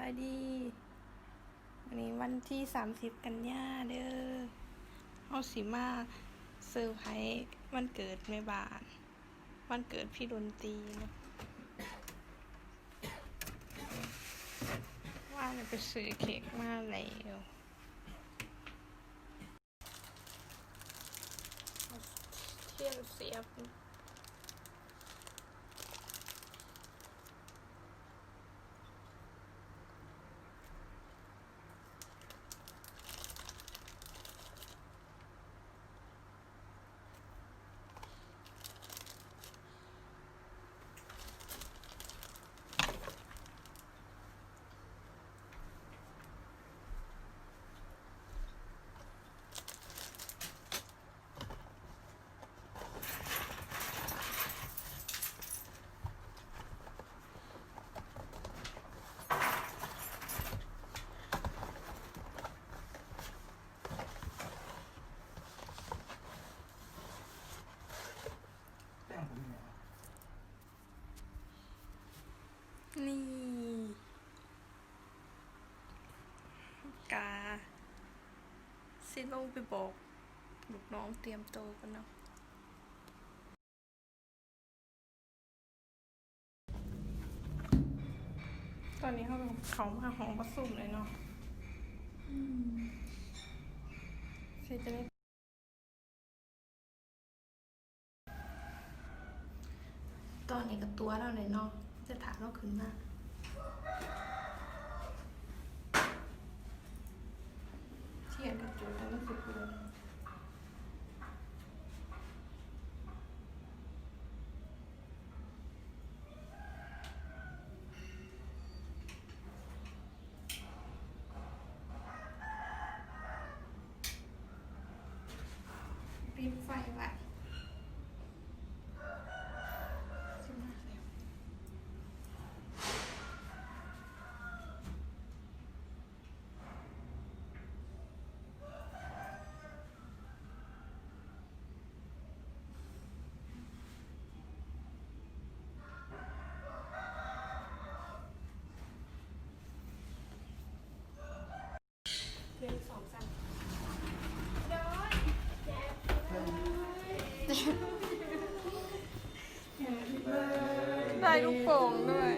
ສະບາຍດີ ມື້ນີ້ວັນທີສາມສິບກັນຍາເດີ ເຮົາຊິມາເຊີໄພຣສ໌ວັນເກີດແມ່ບ້ານ ວັນເກີດພີ່ດົນຕີເນາະ. ວ່າແລ້ວໄປຊື້ເຄັກມາແລ້ວ ທຽນສຽບ. ນີ້ ກະຊິລົງໄປບອກລູກນ້ອງຕຽມໂຕກ່ອນເນາະ. ຕອນນີ້ເຮົາເຂົ້າມາຫ້ອງປະຊຸມເລີຍເນາະ. ອືມ ຊິຈະໄດ້ ຕອນນີ້ກະຕົວະແລ້ວແຫຼະເນາະ ຈະຖ້າລາວຂຶ້ນມາ. ທຽນກະຈຸດ ແຕ່ມັນຊິເປືອງ. ປິດໄຟໄວ້. ໄດ້ລູກໂປ່ງດ້ວຍ.